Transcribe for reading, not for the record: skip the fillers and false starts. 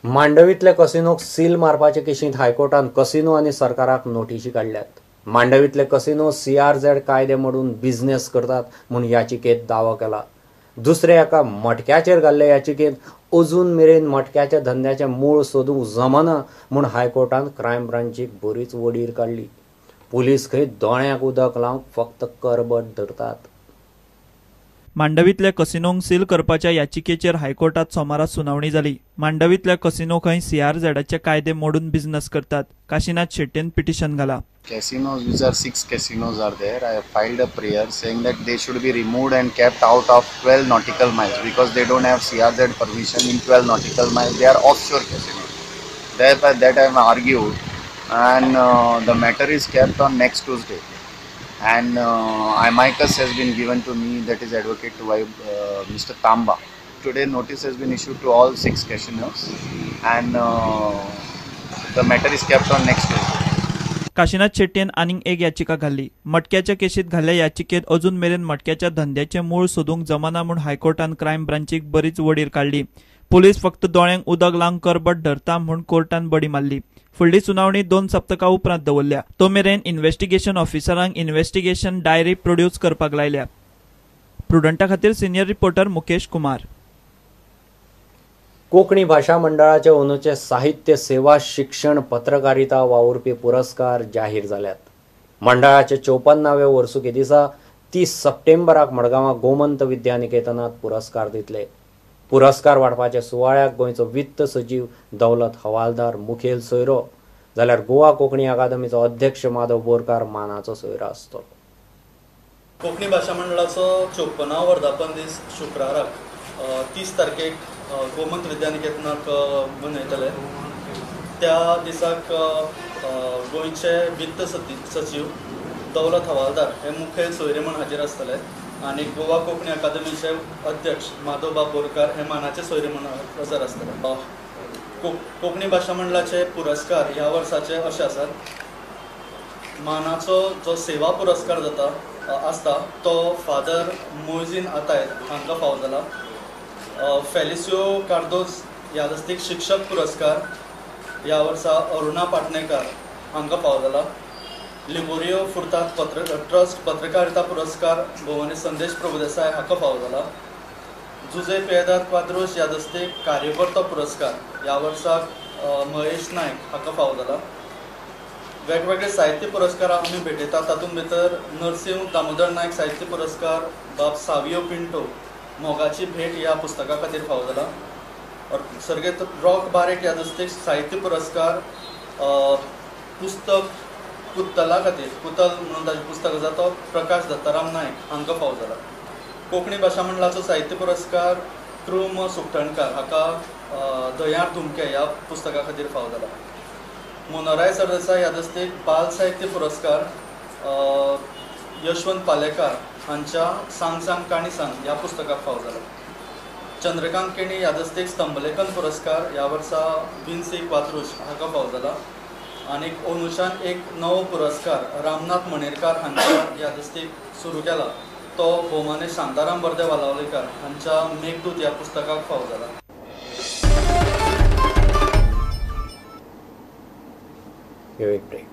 मांडवीतले कसिनोक seal मारपाचे केशींत हायकोर्टान casino आनी सरकाराक नोटिशी काडल्यात. मांडवीतले कसिनो सीआरझेड कायदे मोडून बिझनेस करतात म्हूण याचिकेत दावो केला. दुसऱ्या एका मटक्याचेर घाल्ले याचिकेत अजून मेरेन मटक्याच्या धंद्याचें मूळ सोदूंक जमना म्हूण हायकोर्टान क्रायम ब्रांचीक बरीच वडीर काडली. पुलीस खंय दोळ्यांक उदक लावंक फक्त करबट धरतात. मांडवीतल्या कसिनोंक सील करपाच्या याचिकेचेर हायकोर्टात सोमारा सुनावणी जाली. मांडवीतल्या कसिनो खंय सीआरझेडाचे कायदे मोडून बिझनेस करतात. काशीनाथ शेट्येन पिटिशन घाला. Casinos, which are 6 casinos are there. I have filed a prayer saying that they should be removed and kept out of 12 nautical miles because they don't have CRZ permission in 12 nautical miles. They are offshore casinos. Therefore, that I have argued, and the matter is kept on next Tuesday. And amicus has been given to me, that is advocate to Mr. Tamba. Today notice has been issued to all 6 casinos, and the matter is kept on next Tuesday. Kashinath शेट्येन आनीक एक याचिका घाल्ली. मटक्याच्या केशीत घाल्ल्या याचिकेत अजून मेरेन मटक्याच्या धंद्याचें मूळ सोदूंक जमना म्हूण हायकोर्टान क्रायम ब्रांचीक बरीच वडीर काडली. पुलीस फक्त दोळ्यांक उदक लावंक करबट धरता म्हूण कोर्टान बडी मारली. फुडली सुनावणी 2 सप्तकां उपरांत दवरल्या. तो मेरेन इन्व्हेस्टिगेशन ऑफिसरांक इन्व्हेस्टिगेशन डायरी प्रोड्यूस करपाक लायल्या. प्रुडंटा खातीर सिनियर रिपोर्टर मुकेश कुमार. कोंकणी भाशा मंडळाचे अंदूचे साहित्य सेवा शिक्षण पत्रकारिता वावुरपी पुरस्कार जाहीर जाल्यात. मंडळाचे 54व्या वर्सुकी दिसा 30 सप्टेंबराक मडगांवां गोमंत विद्यानिकेतनात पुरस्कार दितले. पुरस्कार वांटपाच्या सुवाळ्याक गोंयचो वित्त सचीव दौलत हवालदार मुखेल सोयरो, जाल्यार गोवा कोंकणी अकादमीचो अध्यक्ष माधव बोरकार मानाचो सोयरो आसतलो. कोंकणी भाशा मंडळाचो 54वो वर्धापन दीस शुक्राराक 30 तारखेक गोमंत विद्यानिकेतनाक मनयतले. त्या दिसाक गोंयचे वित्त सचीव दौलत हवालदार हे मुखेल सोयरे म्हूण हाजीर आसतले आनी गोवा कोंकणी अकादमीचे अध्यक्ष माधवबाब बोरकार हे मानाचे सोयरे म्हूण हजर आसतले. कोंकणी भाशा मंडळाचे पुरस्कार ह्या वर्साचे अशे आसात. मानाचो जो सेवा पुरस्कार जाता आसता तो फादर मोयझीन आतायद हांकां फावो जाला. फेलिसियो कार्दोज यादस्तीक शिक्षक पुरस्कार ह्या वर्सा अरुणा पाटणेकार हांकां फावो जाला. लिगोरियो फुर्ताद ट्रस्ट पत्रकारिता पुरस्कार भोवनी संदेश प्रभुदेसाय हाका फावो जाला. जुजे पेदार क्वाद्रोस यादस्तीक कार्यकर्तो पुरस्कार ह्या वर्साक महेश नायक हाका फावो जाला. वेगवेगळे साहित्य पुरस्कार आमी भेटयतात तातूंत भितर नरसिंह दामोदर नायक साहित्य पुरस्कार बाब सावियो पिंटो मोगाची भेट ह्या पुस्तका खातीर फावो जाला. सर्गेस्त रॉक बारेट यादस्तीक साहित्य पुरस्कार पुस्तक कुत्तला खातीर, कुतल म्हणून ताचें पुस्तक आसा तो प्रकाश दत्ताराम नायक हांकां फावो जाला. कोंकणी भाशा मंडळाचो साहित्य पुरस्कार कृम सुखठणकार हाका दयार धुमके ह्या पुस्तका खातीर फावो जाला. मनोराय सरदेसाय यादस्तीक बाल साहित्य पुरस्कार यशवंत पालेकार हांच्या सांग सांग काणी सांग ह्या पुस्तकाक फावो जाला. चंद्रकांत केणी यादस्तीक स्तंभलेखन पुरस्कार ह्या वर्सा विन्सी क्वात्रुश हाका फावो जाला. आनी अंदूच्यान एक नवो पुरस्कार रामनाथ मणेरकार हांच्या यादस्तीक सुरू केला तो भोवमाने शांताराम बर्दे वालावलेकार हांच्या मेघदूत ह्या पुस्तकाक फावो जाला. एक ब्रेक.